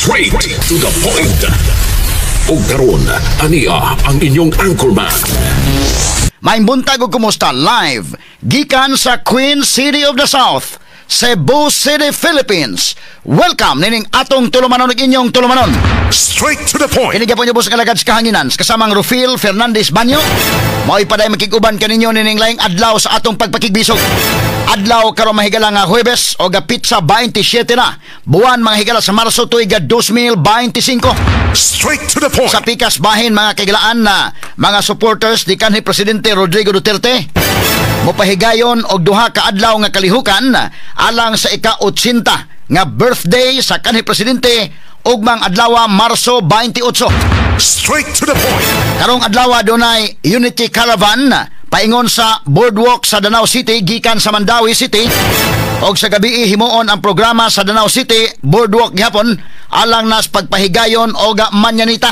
Straight to the point. Ug karon, ania ang inyong anchorman. Maayong buntag ug kumusta live gikan sa Queen City of the South, Cebu City, Philippines. Welcome nining atong tulumanon ug inyong tulumanon. Straight to the point. Kini gyapon niyo sa kalagad sa kahanginan kasamang Rufil Fernandez Banyo. Mao'y paday makig-uban kaninyo nining laing adlaw sa atong pagpakigbisog. Adlaw karon, mahigala, nga Huwebes o ga petsa 27 na buwan, mga higala, sa Marso tuig 2025. Straight to the point. Sa pikas bahin, mga kahigalaan, na mga supporters ni kanhi Presidente Rodrigo Duterte mopahigayon og duha ka adlaw nga kalihukan alang sa ika-80 nga birthday sa kanhi presidente ugmang adlaw, Marso 28. Straight to the point. Karong adlaw dunay Unity Caravan paingon sa boardwalk sa Danao City gikan sa Mandaue City og sa gabi himuon ang programa sa Danao City boardwalk gihapon alang nas pagpahigayon og manyanita.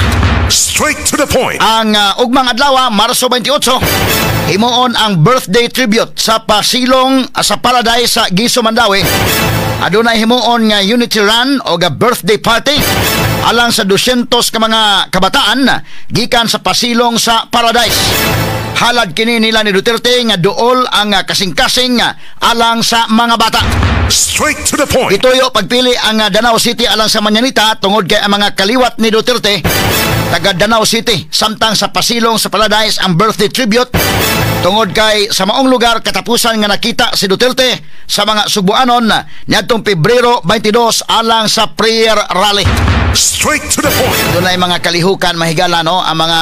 Straight to the point. Ang ugmang adlaw, Marso 28, himuon ang birthday tribute sa pasilong sa Paradise sa Guizo, Mandaue. Adunay himuon nga unity run o ga birthday party alang sa 200 ka mga kabataan gikan sa pasilong sa Paradise. Halad kini nila ni Duterte nga duol ang kasing-kasing alang sa mga bata. Straight to the point. Gituyo pagpili ang Danao City alang sa manyanita tungod kay ang mga kaliwat ni Duterte taga Danao City, samtang sa pasilong sa Paradise ang birthday tribute tungod kay sa maong lugar katapusan nga nakita si Duterte sa mga Sugbuanon niadtong Pebrero 22 alang sa prayer rally. Straight to the point. Dunay mga kalihukan, mahigala, no, ang mga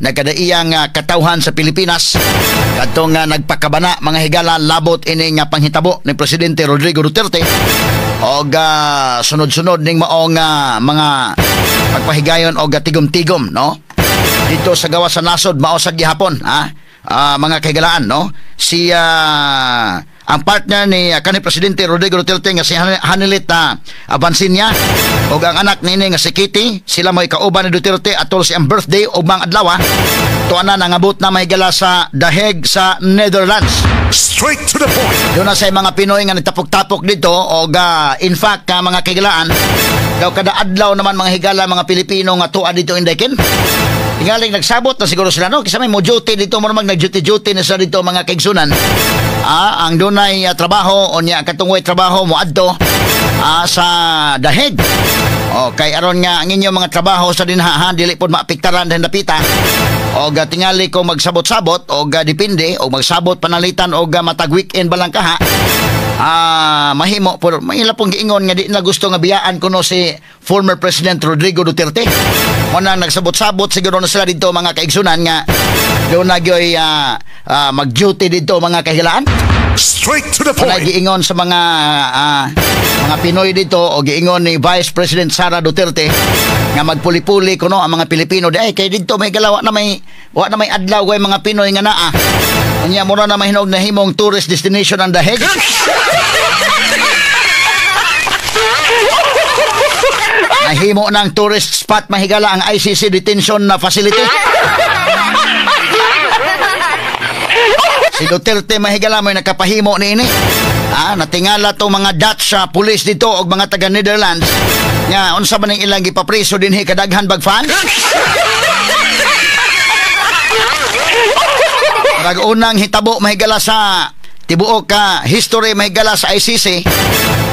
nagkadaiyang katawhan sa Pilipinas kadtong nagpakabana, mga higala, labot ini nga panghitabo ni Presidente Rodrigo Duterte og sunod-sunod ning maong mga pagpahigayon og tigom-tigom, no, dito sa gawas sa nasod. Mao sad gihapon, ha, mga kahigalaan, no, si ang partner ni kanhi Presidente Rodrigo Duterte nga si Honeylet Avanceña ug ang anak nini nga si Kitty, sila mo'y kauban ni Duterte atol sa iyang birthday ugmang adlaw. Tuwa na nangabot na, mahigala, sa The Hague sa Netherlands. Straight to the point. Doon na sa mga Pinoy nga nagtapok-tapok dito o in fact, mga kahigalaan, daw kada adlaw naman, mga higala, mga Pilipino nga tuwa dito indekin. Tingaling nagsabot na siguro sila, no, kasi may mo duty dito mo naman, nag-duty-duty na sila dito, mga kaigsunan. Ang dunay trabaho o niya katong way trabaho mo adto sa The Hague. O kay aron nga ang inyong mga trabaho sa dinha dili pod maapektaran dahil dapita. O tingali ko magsabot-sabot o depende o magsabot panalitan o matag weekend ba lang kaha. Mahimo pero may ila pong giingon nga di na gusto nga biyaan kuno si former President Rodrigo Duterte. Mo nang nagsabot-sabot siguro na sila dito, mga kaigsunan, nga doon na gyoy mag-duty dito, mga kahigalaan. Straight to the Wala point. Giingon sa mga Pinoy dito o giingon ni Vice President Sara Duterte nga magpuli-puli kuno ang mga Pilipino di ay kay didto may galaw wa na may adlaw kay mga Pinoy nga naa. Unya mura na mahinog na himong tourist destination ang The Hague. Nahimo ng tourist spot, mahigala, ang ICC detention na facility. Si Duterte, mahigala, may nakapahimo ni ini. Natingala tong mga Dutch police dito og mga taga Netherlands. Nga unsa man ning ilang gipapriso dinhi, kadaghan bag fans? Rag unang hitabo, mahigala, sa tibuok ka history, mahigala, sa ICC.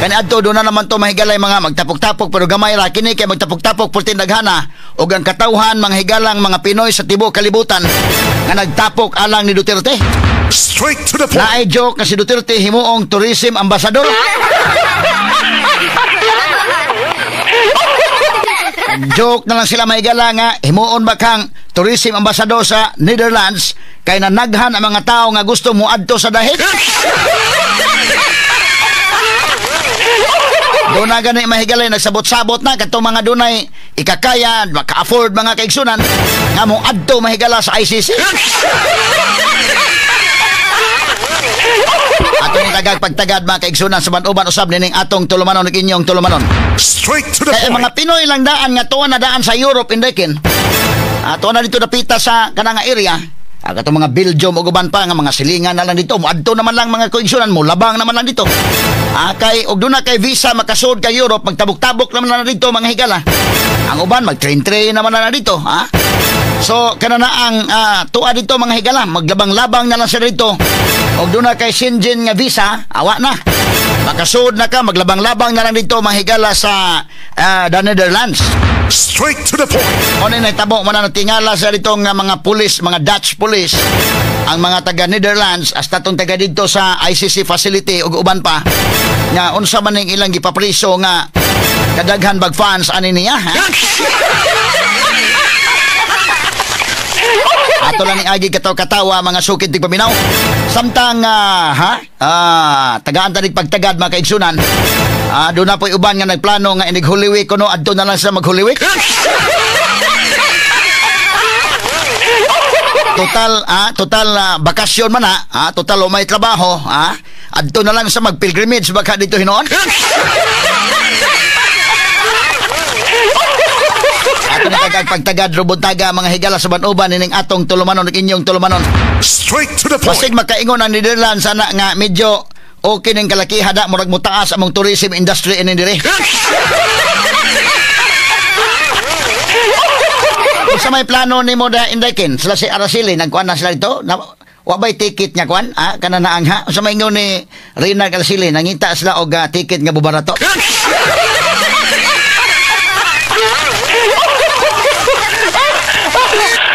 Kani adto doon na naman to, mahigala, yung mga magtapok-tapok pero gamay ra kini kay magtapok-tapok pultin daghana og ang katawhan, mga higalang mga Pinoy sa tibuok kalibutan nga nagtapok alang ni Duterte. Straight to the point. Naay joke nga si Duterte himuong tourism ambassador. Joke na lang sila, mahigala, nga himuon ba kang tourism ambassador sa Netherlands kay nanaghan ang mga tao nga gusto moadto sa dahig. Doon na gani, mahigalay, nagsabot-sabot na katong mga dunay ikakaya, maka-afford, mga kaigsunan, nga mo adto, mahigala, sa ICC. Ato ni tagag pagtagad, mga kaigsunan, sa uban usab nining atong tulumanon ug inyong tulumanon. Straight to the Kaya point. mga Pinoy lang daan nga tuwa na daan sa Europe indekin. Tuwa na dito dapita sa kanang area. Katong mga Belgium ug uban pa nga mga silingan na lang dito, moadto naman lang mga koigsunan mo, labang naman lang dito. Kay og duna kay visa makasud kay Europe, magtabok-tabok naman lang dito mga higala. Ang uban mag-train-train naman lang dito, ha? So kana na ang tuwa dito mga higala, maglabang-labang na lang sila dito. Og duna kay Schengen nga visa, awa na. Makasud na ka, maglabang-labang na lang dito mga higala sa the Netherlands. Straight to the point. Ano na itabo mo na tingala sa dito nga mga pulis, mga Dutch police, ang mga taga Netherlands, hasta tong taga dito sa ICC facility ug uban pa, nga unsa man ning ilang gipapriso nga kadaghan bag fans ani niya, ha? Ato lang ni agi kataw-katawa mga sukid tigpaminaw. Samtang tagaan tanig pagtagad mga kaigsunan. Doon na po'y uban nga nagplano nga inig Holy Week kuno adto na lang sila mag Holy Week. Total bakasyon man ha, total may trabaho, ha. Adto na lang sa mag pilgrimage baka dito hinoon. Ato na pagtagad rubuntaga mga higala sa banuban ining atong tulumanon ug inyong tulumanon. Straight to the point. Basig makaingon ang Netherlands ana nga medyo okay ning kalakiha da murag motaas among tourism industry ini diri. Sa may plano nimo da Indaykin, sila si Araceli nagkuan na sila dito. Wa bay ticket nga kuan? Kana na ang ha. Sa may ingon ni Rina Araceli nangita sila og ticket nga bubarato.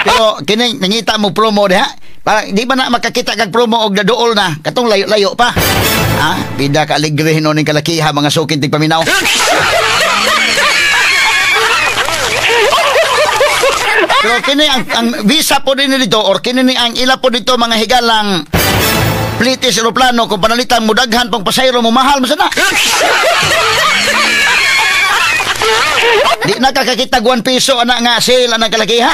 Pero kini nangita mo promo diha. Para di ba na makakita kag promo og naduol na katong layo-layo pa. Bida ka alegre hinon ning kalakiha mga sukin tigpaminaw. Pero kini ang visa po din dito or kini ni ang ila po dito mga higalang plitis eroplano kung panalitan mo daghan pang pasayro mo mahal mo sana. Di na kakakita 1 piso ana nga sale anang kalakiha.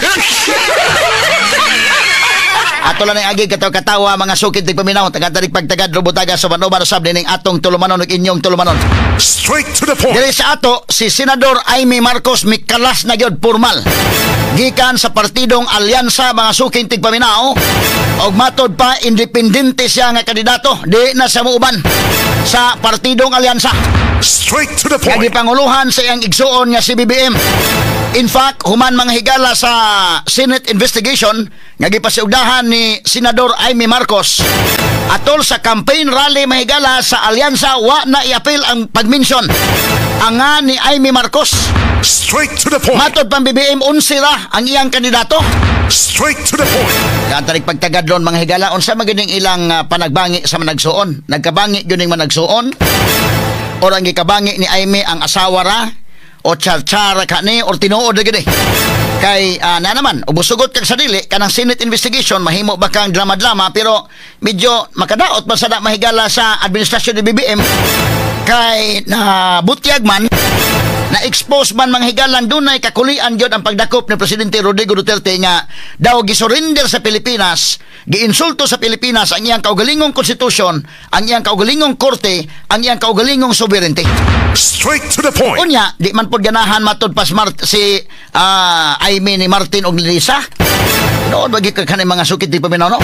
Ato lang ang agi kataw-katawa mga sukid tigpaminaw taga-tarik pagtagad rubutaga sa Banoban usab nining atong tulumanon ug inyong tulumanon. Straight to the point. Diri sa ato si Senador Amy Marcos mikalas na gyud formal. Gikan sa partidong Alyansa mga suking tigpaminaw og matod pa independente siya nga kandidato, di na sa muuban sa partidong Alyansa. Straight to the point. Nga gipanguluhan sa iyang igsuon nga si BBM. In fact, human mga higala sa Senate investigation nga gipasiugdahan ni Senador Amy Marcos atol sa campaign rally mahigala sa Alyansa, wa na iapil ang pagmension ang nga ni Amy Marcos. Straight to the point. Matod pang BBM, 11 ra ang iyang kandidato. Straight to the point. Kantarik pagtagadlon mga higala, unsa man ilang panagbangi sa managsuon? Nagkabangi gyud ning managsuon? Or ang gikabangi ni Amy ang asawa ra? O charchara ka ni or tinuod na gini? Kay na naman, ubusugot kag sa dili kanang Senate investigation, mahimo ba kang drama-drama pero medyo makadaot man sa na mahigala sa administrasyon ni BBM kay na butyag man na-expose man mga higalan dunay kakulian gyud ang pagdakop ni Presidente Rodrigo Duterte nga daw gisurrender sa Pilipinas, giinsulto sa Pilipinas ang iyang kaugalingong konstitusyon, ang iyang kaugalingong korte, ang iyang kaugalingong sovereignty. Straight to the point. Unya, di man pod ganahan matud pa smart si Amy ni Martin og Lisa. Noon bagi ka kaning mga sukit di paminaw, no?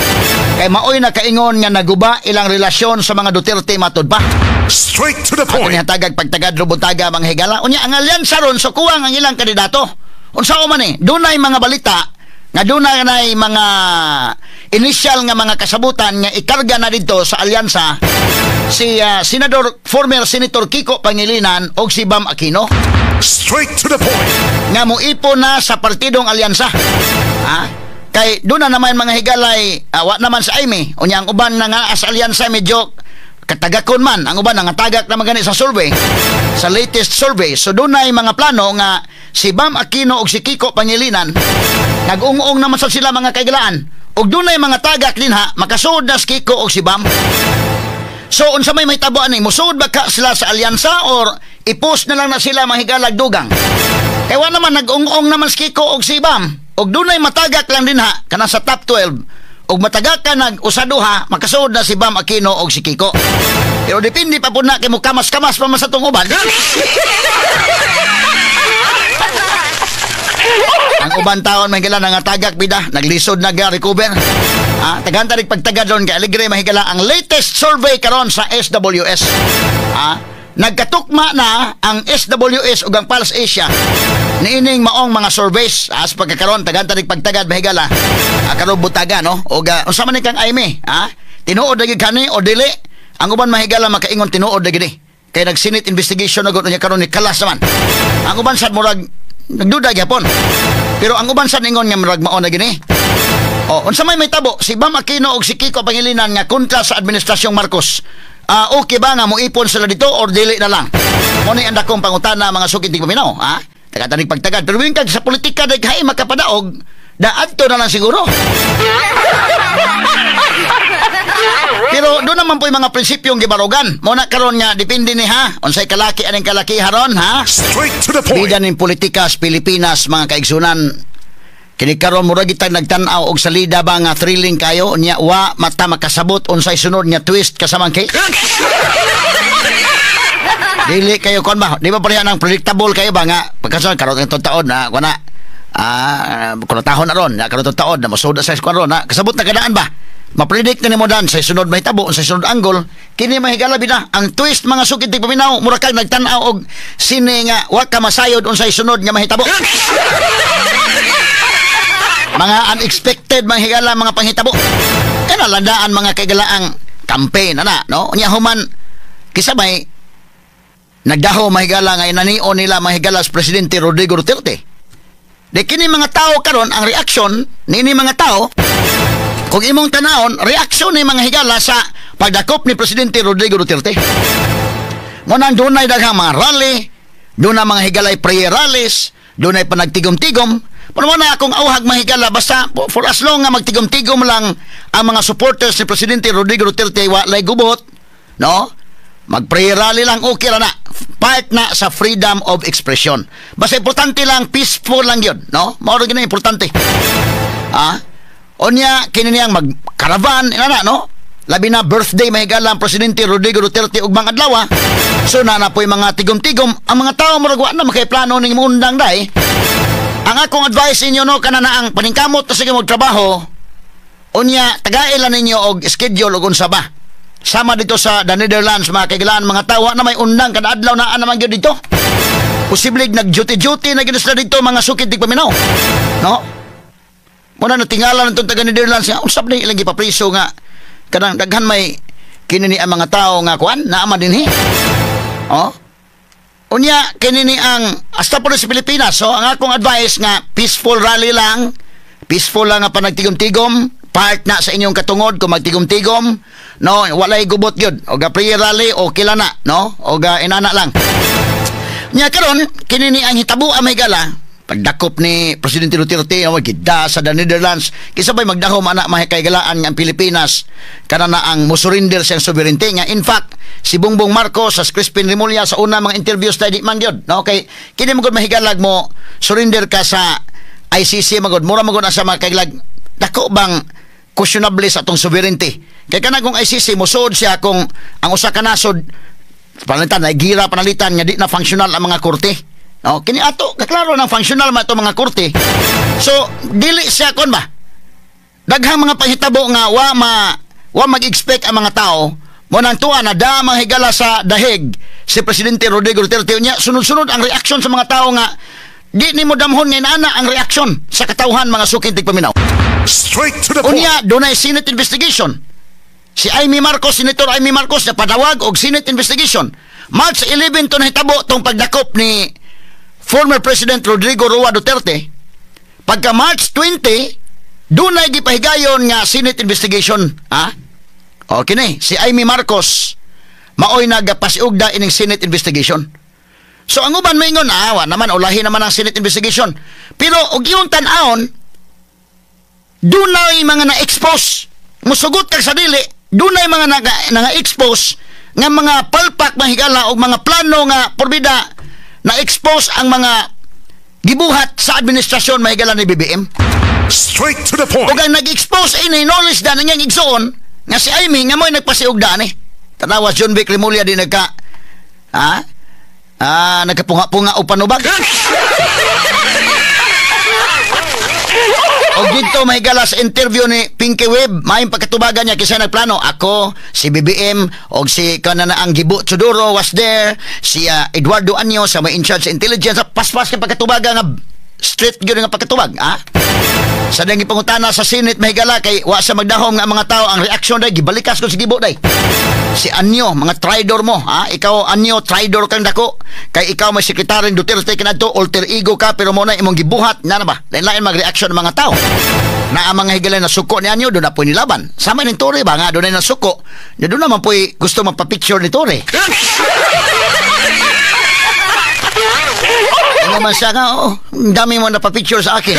Kay maoy na kaingon nga naguba ilang relasyon sa mga Duterte matud pa. Straight to the point. Ato nihatagang pagtagad rubuntaga mga higala. Unya ang alyansa ron so kuwang ang ilang kandidato. Unsa man ni? Dunay mga balita nga dunay mga initial nga mga kasabutan nga ikarga na didto sa alyansa si Senador former Senator Kiko Pangilinan og si Bam Aquino. Straight to the point. Nga moipon na sa partidong alyansa. Ha? Kay doon na naman mga higalay, wa naman sa Amy. Unya ang uban na nga sa alyansa medyo katagakon man. Ang uban nga tagak naman gani sa survey, sa latest survey. So doon na mga plano nga si Bam Aquino ug si Kiko Pangilinan nag-ung-ung naman sa sila mga kaigalaan. Ug doon na mga tagak din ha, makasuod na si Kiko ug si Bam. So unsa may mahitabo ani, musuod ba ka sila sa alyansa or i-post na lang na sila mahigalag dugang? Kay wa naman nag-ung-ung naman si Kiko ug si Bam. Og dunay matagak lang din ha, kana sa top 12. Og matagak ka nag usa duha, makasuod na si Bam Aquino og si Kiko. Pero depende pa pud na kay mo kamas-kamas pa man sa tong uban. Ang uban taon may kailan nga tagak bida, naglisod na ga recover. Ah, taghanta rin pagtagad ron kay alegre mahigala ang latest survey karon sa SWS. Ah, nagkatukma na ang SWS ug ang Pulse Asia niining maong mga surveys. As pagkakaron taghanta rin pagtagad mahigala. Ah, karon butaga no og unsa man ni kang Aimee, ha? Tinuod lagi kani o dili? Ang uban mahigala makaingon tinuod lagi ni. Kay nag-Senate investigation na gud niya karon ni kalas naman. Ang uban sad murag nagduda gyapon. Pero ang uban sad ingon nga murag mao na gini. O, unsa may tabo si Bam Aquino og si Kiko Pangilinan nga kontra sa administrasyong Marcos. Okay ba nga moipon sila dito or dili na lang? Mo ni ang dakong pangutana mga sukit di paminaw, ha? Tagatanig pagtagad. Pero wingkag sa politika day kay makapadaog, daadto na lang siguro. Pero doon naman po yung mga prinsipyong gibarugan. Muna karon nga depende ni ha. Unsay kalaki aning kalaki haron ha? Straight to the point. Bida ning politika sa Pilipinas mga kaigsunan. Kini karon murag gitag nagtan-aw og salida ba nga thrilling kayo nya wa mata makasabot unsay sunod nga twist kasamang cake. Dili kayo kon ba? Di ba pareha ng predictable kayo ba nga pagkason karon ng taon na kuna kuno tahon na ron, karon taon na mosuda sa ron na kasabot na kadaan ba? Ma-predict na nimo dan sa sunod mahitabo, sa sunod angle, kini mahigala bida ang twist mga sukit di paminaw, mura kag nagtan-aw og sine nga wa ka masayod unsay sunod nga mahitabo. Mga unexpected mga higala mga panghitabo. Kana landaan mga kaigalaang campaign ana no. Unya human kisa may nagdaho mahigala nga inanion nila mahigala sa Presidente Rodrigo Duterte. Di kini mga tao karon ang reaksyon nini mga tao kung imong tanawon reaksyon ni mga higala sa pagdakop ni Presidente Rodrigo Duterte. Mo nang dunay daghang mga rally, dunay mga higalay prayer rallies, dunay panagtigom-tigom. Pero na akong auhag mahigala basta for as long nga magtigom-tigom lang ang mga supporters ni Presidente Rodrigo Duterte wa lay gubot, no? Mag-prayer rally lang okay ra na. Part na sa freedom of expression. Basta importante lang peaceful lang yun, no? Mao ra gyud importante. Ah? Onya kini niyang mag-caravan ina na, no? Labi na birthday mahigala ang Presidente Rodrigo Duterte ug mga adlaw. So na na po'y mga tigom-tigom ang mga tao murag wa na makay plano ning muundang dai. Ang akong advice inyo no kana na ang paningkamot na sige magtrabaho. Unya tagailan ninyo og schedule og unsa ba. Sama dito sa the Netherlands mga kaigilaan mga tawa na may undang kada adlaw naa naman gyud dito. Posible nag-duty-duty na gyud sila dito mga sukit di paminaw. No? Muna natingala natong taga Netherlands nga unsa ba ni ilang gipapriso nga kanang daghan may kini ni ang mga tao nga kuan naa man dinhi. Oh? Unya kini ni ang hasta po sa Pilipinas. So ang akong advice nga peaceful rally lang, peaceful lang nga panagtigom-tigom, part na sa inyong katungod kung magtigom-tigom, no, walay gubot gyud. Og prayer rally okay lang na, no? Og inana lang. Nya karon kini ni ang hitabo ang mahigala pagdakop ni Presidente Duterte o gida sa the Netherlands kisa bay magdahom ana mahikaygalaan nga ang Pilipinas kana na ang mosurrender siyang sovereignty nga in fact si Bongbong Marcos sa Crispin Remulla sa una mga interviews ta di man gyud no kay kini magud mahigalag mo surrender ka sa ICC magud mura magud na sa mga kaiglag dako bang questionable sa atong sovereignty kay kana kung ICC mosuod siya kung ang usa ka nasod panalitan ay gira panalitan nga di na functional ang mga korte. No, kini ato kaklaro ng functional man ato mga korte. So dili siya kon ba. Daghang mga panghitabo nga wa mag-expect ang mga tao mo nang tuwa na da mga higala sa dahig si Presidente Rodrigo Duterte nya sunod-sunod ang reaksyon sa mga tao nga di nimo damhon nga inaana ang reaksyon sa katawhan mga suking tigpaminaw. Straight to the point. Unya dunay Senate investigation. Si Amy Marcos, Senator Amy Marcos na padawag og Senate investigation. March 11 to nahitabo tong pagdakop ni former President Rodrigo Roa Duterte. Pagka March 20, dunay gipahigayon nga Senate investigation. Ha? Okay na si Amy Marcos maoy nagapasiugda ining Senate investigation. So ang uban maingon, wa naman ulahi naman ang Senate investigation. Pero og iyong tan-awon, dunay mga na-expose. Musugot kag sa dili, dunay mga na-expose nga mga palpak mahigala og mga plano nga porbida na-expose ang mga gibuhat sa administrasyon mahigala ni BBM. Straight to the point. Ug ang nag-expose ini knowledge da nang igsoon nga si Amy nga mo'y nagpasiugda ni. Tanawa John Vic Remulla di nagka ha? Nagkapunga-punga o panubag. O dito may gala sa interview ni Pinky Webb, maayong pagkatubagan niya kinsa nagplano. Ako, si BBM, og si kanana ang Gibo Teodoro was there, si Eduardo Año sa may in charge sa intelligence. Paspas ka pagkatubagan nga straight gyud nga pagkatubag, ha? Sa dang ipangutana sa Senate, mahigala, kay wa sa magdahom nga mga tao, ang reaksyon day gibalikas ko si Gibo day. Si Año, mga traidor mo, ha? Ikaw, Año, traidor kang dako. Kay ikaw may sekretaryo Duterte kanadto, alter ego ka, pero mo na imong gibuhat, na na ba? Lain-lain magreaksyon ng mga tao. Na ang mga higala na suko ni Año, doon na po nilaban. Sama ni Torre ba nga, doon na nasuko. Doon naman po gusto magpa-picture ni Torre. Ano man siya nga, oh, ang dami mo napapicture sa akin.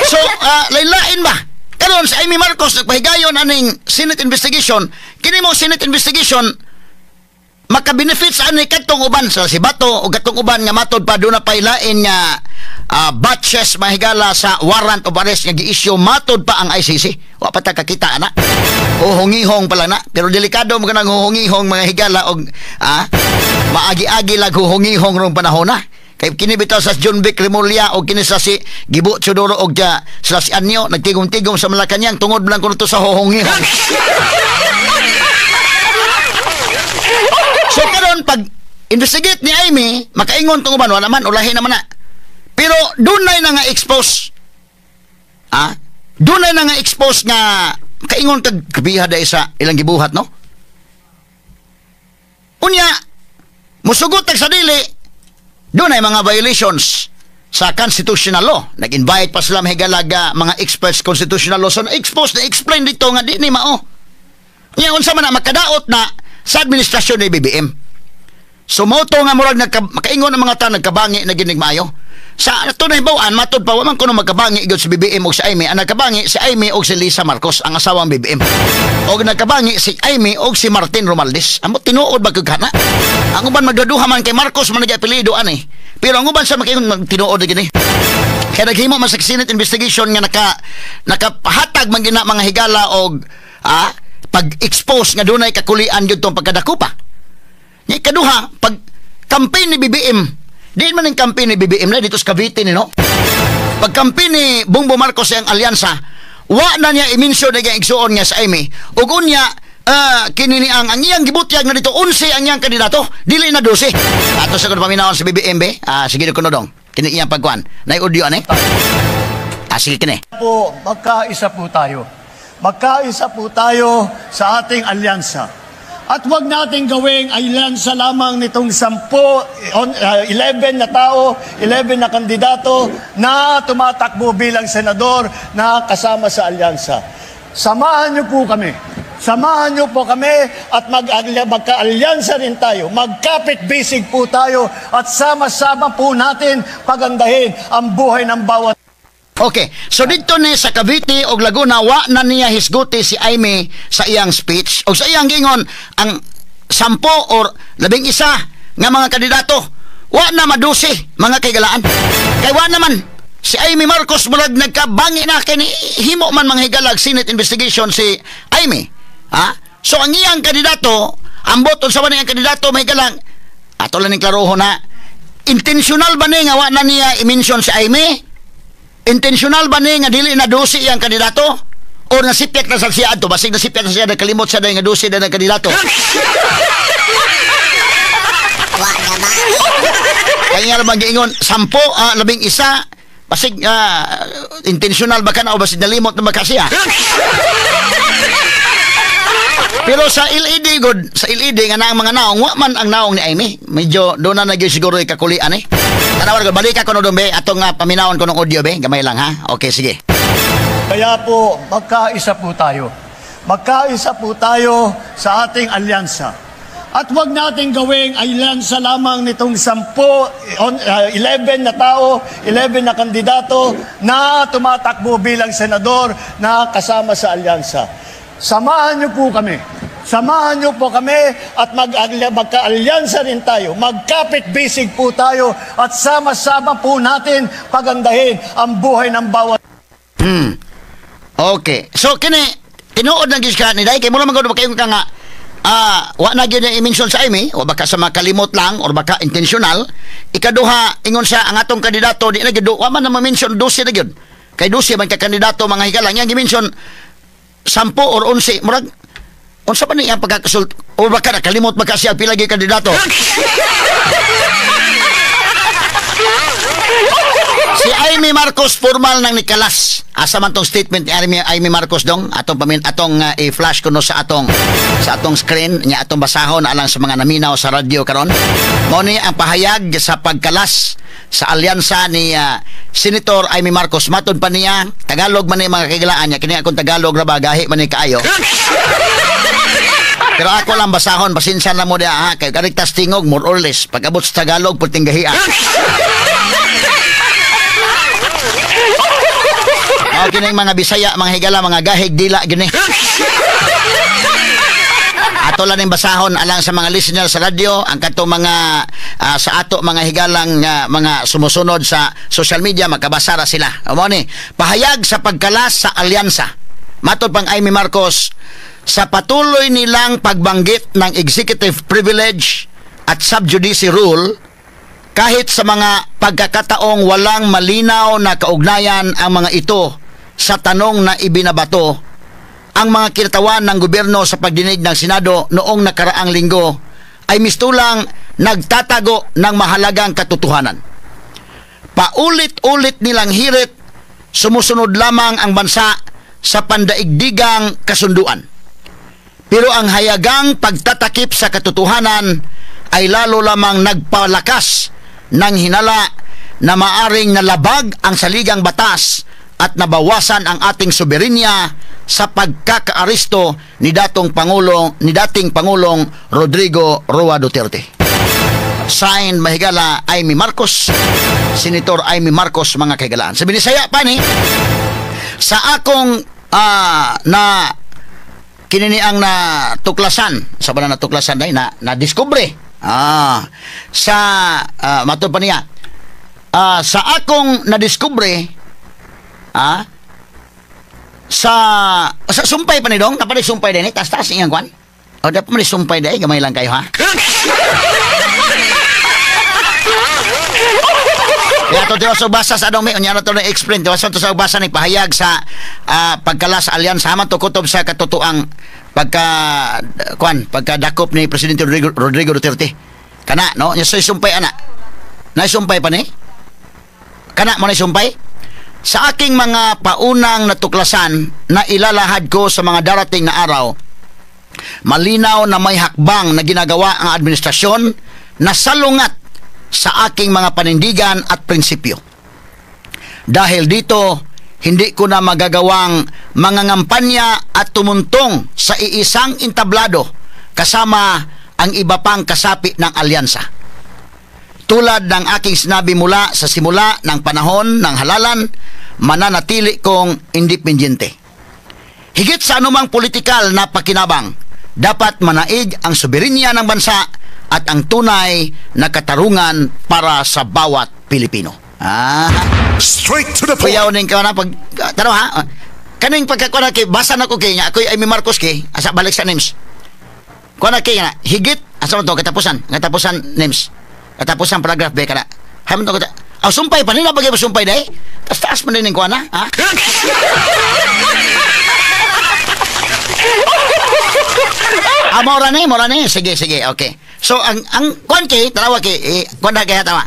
So, lain-lain ba? Karon si Imee Marcos nagpahigayon aning Senate investigation. Kini mo Senate investigation makabenefit sa ani kadtong uban sa si Bato o katong uban nga matod pa doon na pailain nga batches mahigala sa warrant of arrest nga gi-issue matod pa ang ICC. Wa pa ta kakita ana. Huhungihong pala na, pero delikado mo kanang huhungihong mga higala og maagi-agi lag huhungihong rong panahon na. Kay kini bitaw sa John Vic Remulla o kini sa si Gibo Teodoro og sila si Año nagtigom-tigom sa Malacañang tungod lang kuno to sa huhungihong. So karon pag investigate ni Imee, makaingon tong uban wala man ulahin naman na. Pero dunay na nga expose. Ah, dunay na nga expose nga kaingon kag kabiha dai sa ilang gibuhat, no? Unya musugot tag sa dili, dunay mga violations sa constitutional law. Nag-invite pa sila mahigalaga mga experts constitutional law. So na-expose, na-explain dito nga di ni mao. Nya unsa man na makadaot na sa administrasyon ni BBM. So moto nga murag makaingon ang mga tao nagkabangi na ginig maayo. Sa ato na hibaw-an, matod pa wa man kuno magkabangi gyud si BBM og si Imee. Ang nagkabangi si Imee og si Lisa Marcos, ang asawang BBM. Og nagkabangi si Imee og si Martin Romualdez. Amo tinuod ba kag kana? Ang uban magduduha man kay Marcos man nag-apelyido ani. Pero ang uban sa makaingon tinuod gini. Kaya naghimo man sa Senate investigation nga nakapahatag man gina mga higala og pag-expose nga dunay kakulian gyud tong pagkadakupa. Nya ikaduha, pag campaign ni BBM, di man ang campaign ni BBM na dito sa Cavite ni, no? Pag campaign ni Bongbong Marcos ang alyansa, wa na niya i-mention na igsuon nga sa Imee. Ug unya kini ni ang iyang gibutyag na dito 11 ang iyang kandidato, dili na 12. Ato sa kuno paminawon si BBM be. Sige kuno dong. Kini iyang pagkuan. Nay audio ani. Sige kini. Po, magkaisa po tayo. Magkaisa po tayo sa ating alyansa. At huwag nating gawing alyansa lamang nitong 10, 11 na tao, 11 na kandidato na tumatakbo bilang senador na kasama sa alyansa. Samahan niyo po kami. Samahan niyo po kami at magka-alyansa rin tayo. Magkapit-bisig po tayo at sama-sama po natin pagandahin ang buhay ng bawat. Okay, so dito ni sa Cavite og Laguna, wa na niya hisguti si Imee sa iyang speech og sa iyang gingon ang 10 or 11 nga mga kandidato, wa na madusi mga kaigalaan. Kay wa naman si Imee Marcos murag nagkabangi na kay himo man mga higalag Senate investigation si Imee. Ha? So ang iyang kandidato, ambot unsa man iyang kandidato may galang ato lang ning klarohon na intentional ba ni nga wa na niya i-mention si Imee? Intentional ba ni nga dili na 12 iyang kandidato? O nasipyak na sa siya adto, basig nasipyak na siya, nakalimot siya dahil nga 12 na ng kandidato. Kaya nga naman giingon, 10, 11, basig intentional ba ka na o basig nalimot na ba ka siya? Pero sa LED, good, sa LED nga na ang mga naong, wa man ang naong ni Imee. Medyo doon na nagyo siguro ikakulian eh. Tanawar ko, balik ako no doon be, atong paminawon ko ng audio be, gamay lang ha. Okay, sige. Kaya po, magkaisa po tayo. Magkaisa po tayo sa ating alyansa. At huwag nating gawing alyansa lamang nitong 10, 11 na tao, 11 na kandidato na tumatakbo bilang senador na kasama sa alyansa. Samahan niyo po kami. Samahan niyo po kami at magka-alyansa rin tayo. Magkapit-bisig po tayo at sama-sama po natin pagandahin ang buhay ng bawat. Okay. So kini tinuod na gyud ka ni Day kay mura man gud kayong ka nga Wa na gyud i-mention sa Imee o baka sa makalimot lang or baka intentional. Ikaduha, ingon siya ang atong kandidato di na gyud, wa man na ma-mention 12 na gyud. Kay 12 man ka kandidato, mga higala, yang gi-mention 10 or 11, murag unsa pa ni ang pagkakasult o baka nakalimot baka siya pila gyud kandidato. Si Imee Marcos formal nang nikalas. Asa man tong statement ni Imee Marcos dong atong pamin atong i-flash kuno sa atong screen nya atong basahon alang sa mga naminaw sa radyo karon. Mao ni ang pahayag sa pagkalas sa alyansa ni Senator Imee Marcos. Matod pa niya, Tagalog man ni mga kagilaan niya, kini akong Tagalog ra ba gahi man ni kaayo. Pero ako lang basahon, pasensya na mo diha ha, kay karigtas tingog more or less pag-abot sa Tagalog puting gahia. Okay na yung mga Bisaya, mga higala, mga gahig, dila, gini. Ato lang yung basahon alang sa mga listener sa radyo, ang katong mga sa ato mga higalang mga sumusunod sa social media, makabasa ra sila. Amo ni, pahayag sa pagkalas sa alyansa. Matod pang Imee Marcos, sa patuloy nilang pagbanggit ng executive privilege at sub judice rule, kahit sa mga pagkakataong walang malinaw na kaugnayan ang mga ito sa tanong na ibinabato, ang mga kinatawan ng gobyerno sa pagdinig ng Senado noong nakaraang linggo ay mistulang nagtatago ng mahalagang katotohanan. Paulit-ulit nilang hirit, sumusunod lamang ang bansa sa pandaigdigang kasunduan. Pero ang hayagang pagtatakip sa katotohanan ay lalo lamang nagpalakas ng hinala na maaring nalabag ang saligang batas at nabawasan ang ating soberenya sa pagkakaaresto ni dating Pangulong Rodrigo Roa Duterte. Signed, mahigala, Imee Marcos, Senator Imee Marcos, mga kahigalaan. Sa Binisaya pa ni, sa akong na kinini ang natuklasan, sa ba na natuklasan dahil na discover sa matod pa niya, sa akong nadiskubre, sa sumpay pa ni dong, napaday sumpay din, taas-taas iyang kwan. O dapat man sumpay dahil, gamay lang kayo ha. Kaya ito tiwas sa basa sa adong may, unya na ito na-explain, tiwas sa basa ni pahayag sa pagkala sa alyansa, haman to kutob sa katotoang pagkadakop ni Presidente Rodrigo Duterte. Kana, no? Nya sumpay ana. Naisumpay pa ni? Kana mo naisumpay? Sa aking mga paunang natuklasan na ilalahad ko sa mga darating na araw, malinaw na may hakbang na ginagawa ang administrasyon na salungat sa aking mga panindigan at prinsipyo. Dahil dito, hindi ko na magagawang mangangampanya at tumuntong sa iisang entablado kasama ang iba pang kasapi ng alyansa. Tulad ng aking sinabi mula sa simula ng panahon ng halalan, mananatili kong independyente. Higit sa anumang politikal na pakinabang, dapat manaig ang soberenya ng bansa at ang tunay na katarungan para sa bawat Pilipino. Straight to the point. Kuyaw ning ka na pag tanaw ha. Kaning pagkakuha kay basa na ko kay nga ako'y Imee Marcos kay asa balik sa names. Kuha na kay nga higit asa man to katapusan names. Katapusan paragraph be kana. Haman to kata. Aw sumpay pa nila bagay sumpay dai. Tas taas man din kuha na, ha? Mora ni. Sige, okay. So ang kuan kay tanawa kay kuan na kay tama.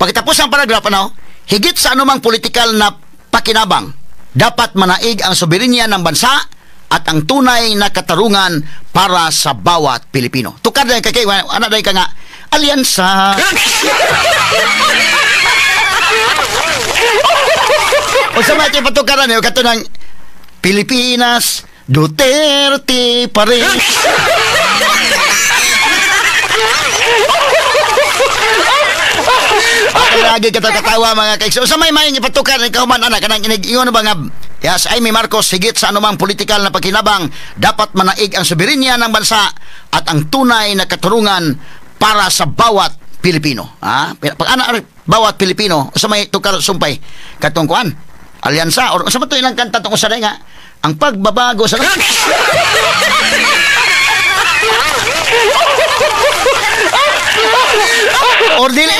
Pagkatapos ang paragraph ano, higit sa anumang politikal na pakinabang, dapat manaig ang soberenya ng bansa at ang tunay na katarungan para sa bawat Pilipino. Tukad na kay ana dai ka nga alyansa. Unsa may patukaran niyo kato ng Pilipinas, Duterte pa rin. Lagi katawa mga kaikso. Sa may ipatukar ni kahuman anak kanang inig-ingon ba nga yes, Imee Marcos, higit sa anumang politikal na pakinabang, dapat manaig ang soberenya ng bansa at ang tunay na katarungan para sa bawat Pilipino. Ha? Pag ana bawat Pilipino sa may tukar sumpay katong kuan alyansa or sa to ilang kanta tungkol sa nga ang pagbabago sa Or dili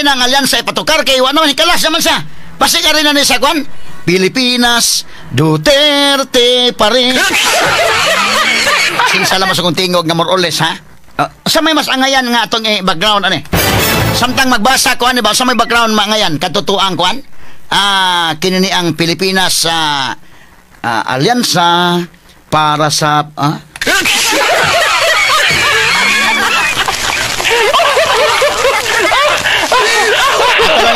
na ang alyansa ipatukar kay wa naman hikalas naman siya. Pasig rin na ni sa kwan. Pilipinas, Duterte pa rin. Sinsa lang sa kong tingog nga more or less, ha? Sa may mas angayan nga atong background ani. Samtang magbasa ko ani ba sa may background mangayan katutuang kuan? Kini ni ang Pilipinas sa alyansa para sa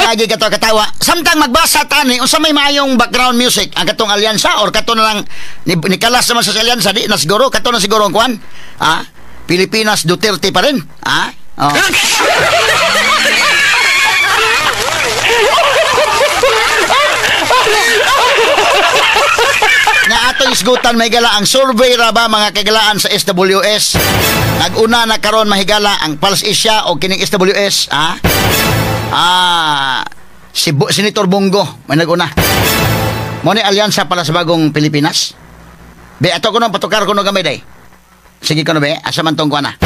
lagi kato katawa. Samtang magbasa tani unsa may maayong background music ang katong alyansa or kato na lang ni kalas naman sa alyansa di na siguro kato na siguro ang kuan. Pilipinas Duterte pa rin. Oh. Nga atong isgutan mahigala ang survey ra ba mga kagalaan sa SWS. Naguna na karon mahigala ang Pulse Asia o kining SWS, si Senator Bongo may naguna. Mo ni alyansa para sa bagong Pilipinas. Be ato kuno patukar kuno gamay day. Sige kuno be, asa man tong kuana.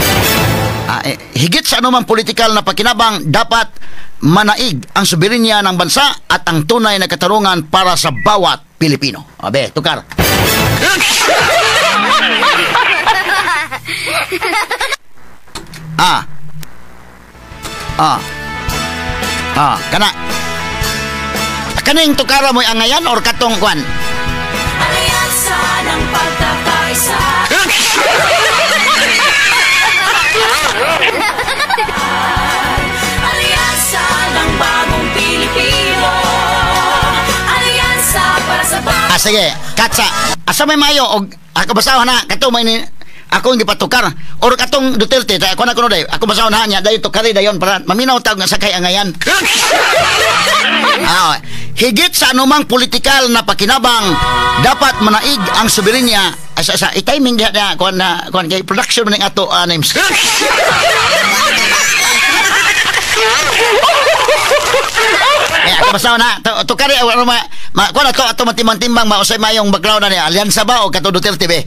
Higit sa anumang politikal na pakinabang, dapat manaig ang soberenya ng bansa at ang tunay na katarungan para sa bawat Pilipino. Abe, tukar. Kana. Kaning tukara mo'y angayan or katong kwan? Alyansa ng pagkakaisa. Alyansa ng bagong Pilipino. Alyansa para sa bagong. Sige, katsa. Asa may mayo og ako basahon na kato may ni ako hindi patukar or katong Duterte ta ako na kuno day ako basahon na niya dayon tukari dayon para maminaw tawag nga sakay angayan. Higit sa anumang politikal na pakinabang dapat manaig ang soberenya. Sa i-timing diha na kuan na kuan kay production man ning ato names. Ako basahon na tukari ma kuan ato ato matimbang-timbang mausay mayong background na niya alyansa ba o kato Duterte be.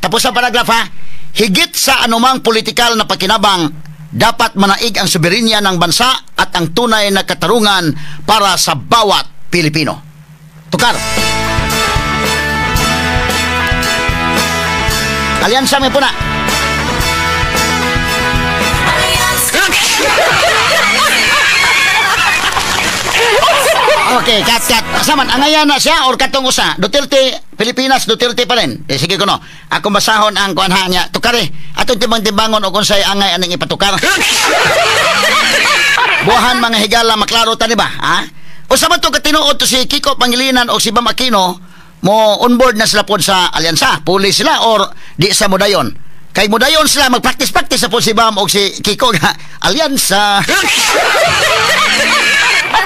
Tapos sa paragraph ha. Higit sa anumang politikal na pakinabang dapat manaig ang soberenya ng bansa at ang tunay na katarungan para sa bawat Pilipino. Tukar. Alyansa may puna. Okay, kat. Asaman, angayan na siya or katong usa. Duterte, Pilipinas, Duterte pa rin. Sige kuno. Ako basahon ang kuanha niya. Tukari. Atong timbang-timbangon o kung sa'y angay aning ipatukar. Buhan mga higala, maklaro ta ni ba? Ha? O sa man to katinuod to si Kiko Pangilinan o si Bam Aquino, mo onboard na sila po sa alyansa. Puli sila or di sa mudayon. Kay mudayon sila, magpractice-practice na po si Bam o si Kiko nga alyansa.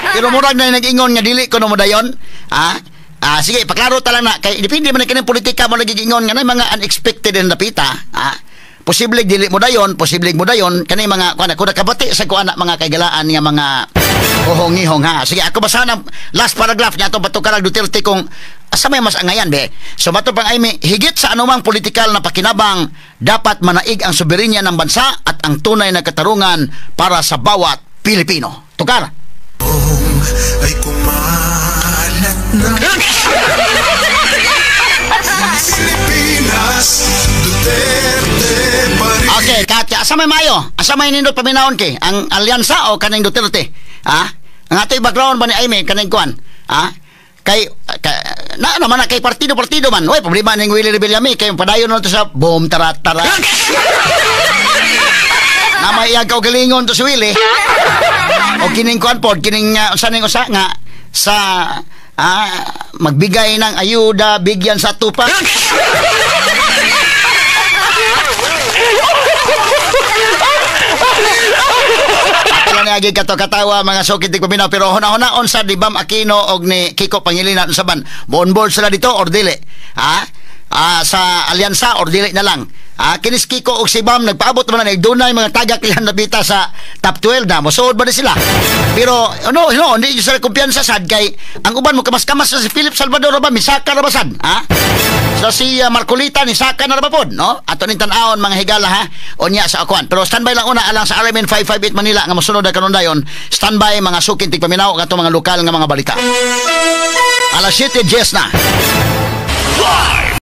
Pero murag na nag-ingon nga dili ko no mudayon. Sige, paklaro ta lang na kay depende man kining politika mo nagigingon nga na mga unexpected na napita. Posible dili mo dayon, posible mo dayon kani mga kuan ako nakabati sa kuan mga kaigalaan nga mga uhong-ihong ha. Sige, ako basahan ang last paragraph niya atong patukarang Duterte kung asa may mas angayan be. So mato pang ay higit sa anumang politikal na pakinabang dapat manaig ang soberenya ng bansa at ang tunay na katarungan para sa bawat Pilipino. Tukar. Ay kumalat na Pilipinas, Duterte pa rin. Okay, Katya, asa may mayo? Asa may nindot paminahon kay? Ang alyansa o kaning Duterte? Ha? Ang ato'y background ba ni Aimee kaning kuan? Ha? Kay, na naman na kay partido-partido man. Uy, problema ning Willie Revillame kay padayon na to sa boom tara-tara. Na may iyag kaugalingon to si Willie. O kining kuan pod, kining usa ning usa nga sa magbigay ng ayuda, bigyan sa tupa. Ato lang niagi kato katawa mga sukit di paminaw pero huna-hunaon sa di Bam Aquino og ni Kiko Pangilinan unsa man mo on board sila dito or dili. Ha? Sa alyansa or dili na lang. Kinis Kiko og si Bam nagpaabot man na dunay mga tagak ilang napita sa top 12 na mosuod ba ni sila. Pero ano no, hindi jud sila kumpiyansa sad kay ang uban mo kamas-kamas na si Philip Salvador ba misaka ra ba sad, ha? So si Marcolita ni saka na ra ba pod, no? Ato ning tan-awon, mga higala, ha. Unya sa akuan. Pero standby lang una alang sa RMN 558 Manila nga mosunod na karon dayon. Standby, mga sukin tigpaminaw ngadto mga lokal nga mga balita. Alas 7:10 na. Live.